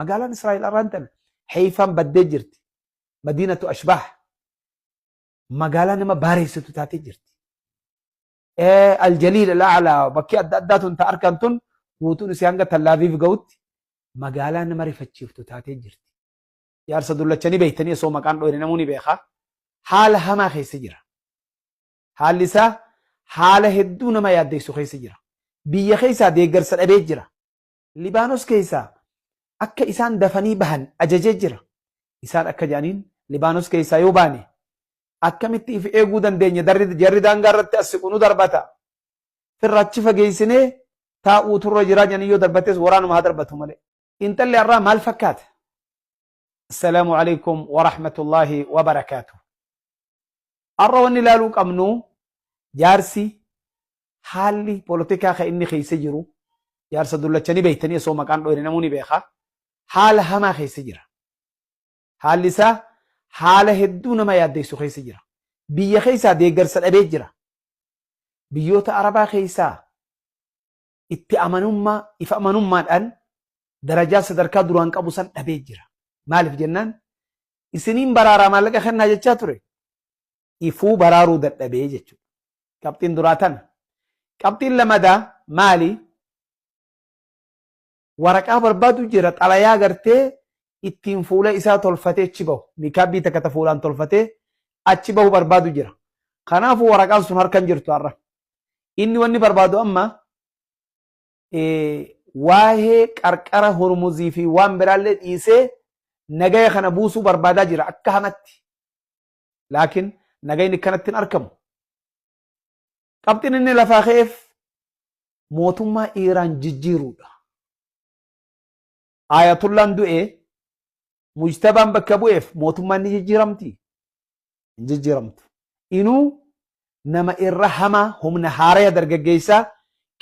Magaalaan Israa'el arraan tana Heeyfaan baddee jirti. Madiinatu Ashbaah magaalaa nama baareessitu taatee jirti. Aljaliil Al'aalaa bakki adda addaa tun ta arkan tun guutuun isii hanga Tallaaviif ga'utti magaalaa nama rifachiiftu taatee jirti. Jaarsa dullachanii beektanii osoo maqaan dhoyne namuu ni beeka. Haala hamaa keessa jira. Haalli isaa haala hedduu nama yaaddeessu keessa jira. Biyya keessaa deeggarsa dhabee jira. Libaanos keessaa akka isaan dafanii bahan ajajee jira. Isaan akka jedhaniin Libaanos keessaa yoo baane akkamitti if eeguu dandeenya jarri daangaa irratti as siqu nu darbata. Firra achi fageessinee taa'uu turra jiraa jedhanii yoo darbates waraanuma haa darbatu malee. Intalli har'aa maal fakkaata? Assalaamu alaikum wa rahmatullahi wa barakaatuh. Har'a wanni ilaaluu qabnu jaarsi haalli polotikaa kan inni keessa jiru jaarsa dullachanii beektanii osoo maqaan dhoyne namuu ni beeka. Haala hamaa keessa jira. Haalli isaa haala hedduu nama yaaddeessu keessa jira. Biyya keessaa deeggarsa dhabee jira. Biyyoota Arabaa keessaa itti amanummaa if amanummaadhaan darajaa sadarkaa duraan qabu san dhabee jira. Maaliif jennaan isiniin baraaraa maallaqa kennaa jechaa ture. Ifuu baraaruu dadhabee jechuudha. Qabxiin duraa tana. Qabxiin lamadaa maali? Waraqaa barbaadu jira xalayaa gartee ittiin fuula isaa tolfatee achi bahu. Miikaabbii takka ta fuulaan tolfatee achi bahu barbaadu jira. Kanaafuu waraqaan sun harka hin jirtu har'a. Inni wanni barbaadu amma waa'ee qarqara Hormuzii fi waan biraallee dhiisee nagaya kana buusuu barbaadaa jira akka hamatti. Laakiin nagayni kanatti hin argamu. Qabxiin inni lafaa ka'eef mootummaa Iiraan jijjiiruudha. Ayatullaan du'ee mujtabaan bakka bu'eef mootummaan ni jijjiiramti? Hin jijjiiramtu. Inuu nama irra hamaa humna haaraya dargaggeessaa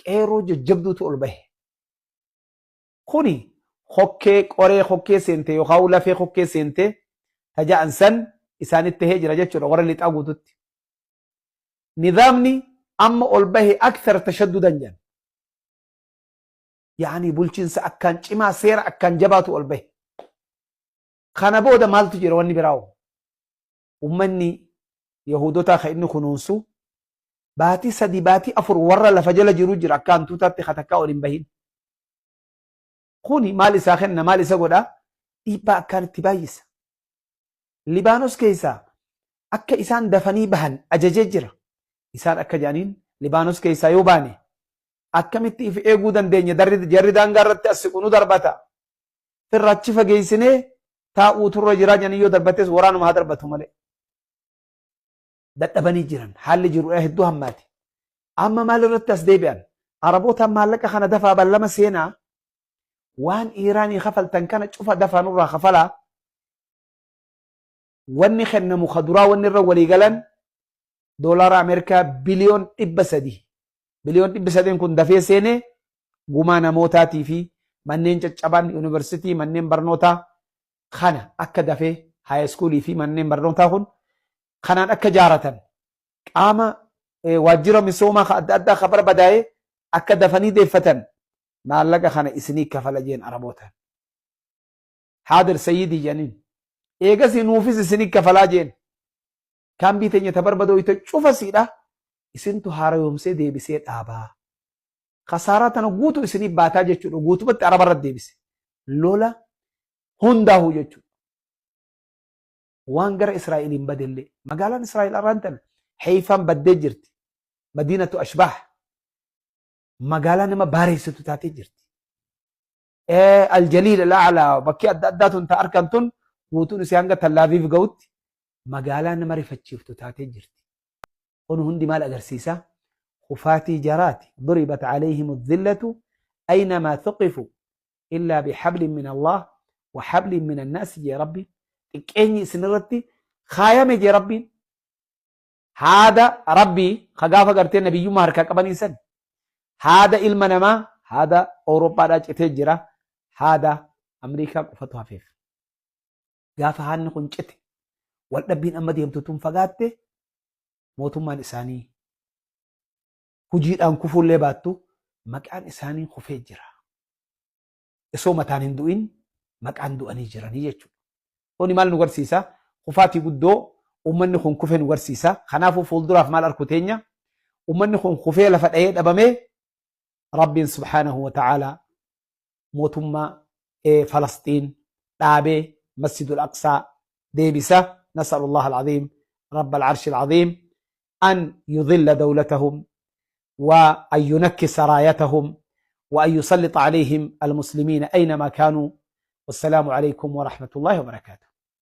qeerroo jajjabduutu ol bahe. Kuni hokkee qoree hokkee seente yookaan lafee hokkee seente taja'an san isaanitti tahee jira jechuudha warra lixaa guututti. Nizaamni amma ol bahe akthar tashaddudan jedhan. Yaani bulchiinsa akkaan cimaa seera akkaan jabaatu ol bahe. Kana booda maaltu jira wanni biraa hoo? Ummanni Yahudotaa kan inni kunuunsu baatii 3 baatii 4 warra lafa jala jiru jira akka hantuutaatti katakkaa ol hin bahin. Kuni maal isaa kenna maal isa godha dhiibbaa akkaan itti baay'isa. Libaanos keessaa akka isaan dafanii bahan ajajee jira. Isaan akka jedhaniin Libaanos keessaa yoo baane akkamitti if eeguu dandeenya jarri daangaa irratti as siqu nu darbata. Firra achi fageessinee taa'uu turra jiraa jedhanii yoo darbates waraanuma haa darbatu malee. Dadhabanii jiran haalli jiru hedduu hammaate. Amma maal irratti as deebi'an? Arabootaan maallaqa kana dafaa ballama seenaa waan Iiraanii kafaltan kana cufa dafaa nurraa kafalaa wanni kennamu ka duraa wanni irra walii galan doolaara Ameerikaa biliyoon 300. Biliyoon 300n kun dafee seenee gumaa namootaatii fi manneen caccaban yuunivarsiitii manneen barnootaa kana akka dafee haayiskuulii fi manneen barnootaa kun kanaan akka jaaratan qaama waajjira misoomaa ka adda addaa ka barbadaa'e akka dafanii deeffatan maallaqa kana isinii kafala jeen Arabootaan. Haadir sayyidii jedhaniin. Eegasii nuufis isinii kafalaa jeen. Kaambii teenya ta barbadooyte cufa siidha isintu haarayoomsee deebisee dhaabaa. Kasaaraa tana guutuu isinii baataa jechuudha. Guutumatti Araba irratti deebise. Lola hundaahuu jechuudha. Waan gara Israa'eliin badellee. Magaalaan Israa'el arraan tana Heeyfaan baddee jirti. Madiinatu Ashbaah. Magaalaa nama baareessitu taatee jirti. Aljaliil Al'aalaa bakki adda addaa tun ta arkan tun guutuun isii hanga Tallaaviif ga'utti magaalaa nama rifachiiftu taatee jirti. Kun hundi maal agarsiisa? Kufaatii jaraati. Duribat alayhim dhillatu aynamaa thuqifu illaa bihablin min Allah wa hablin min annaasi jee Rabbiin. Xiqqeenyi isin irratti kaayame jee Rabbiin. Haada Rabbii ka gaafa gartee nabiyyummaa harkaa qabanii san. Haada ilma namaa haada Awurooppaadhaa citee jira. Haada Amriikaa qofatu hafeef. Gaafa haadni kun cite waldhabbiin amma deemtu tun fagaatte mootummaan isaanii hujiidhaan kufuullee baattu maqaan isaanii kufee jira. Osoo mataan hin du'in maqaan du'anii jiranii jechuudha. Kuni maal nu garsiisa? Kufaatii guddoo uummanni kun kufe nu garsiisa. Kanaafuu fuulduraaf maal arku teenya? Uummanni kun kufee lafa dhahee dhabamee Rabbiin subhaanahu wa ta'aalaa mootummaa Falasxiin dhaabee Masjidul Aqsaa deebisa. Nas'alullah al-aziim Rabb al-arshi al-aziim an yudhilla dawlatahum wa an yunakkisa raayatahum wa an yusallita alayhim al-muslimiina aynama kaanuu. Wassalaamu alaykum wa rahmatullahi wa barakaatuh.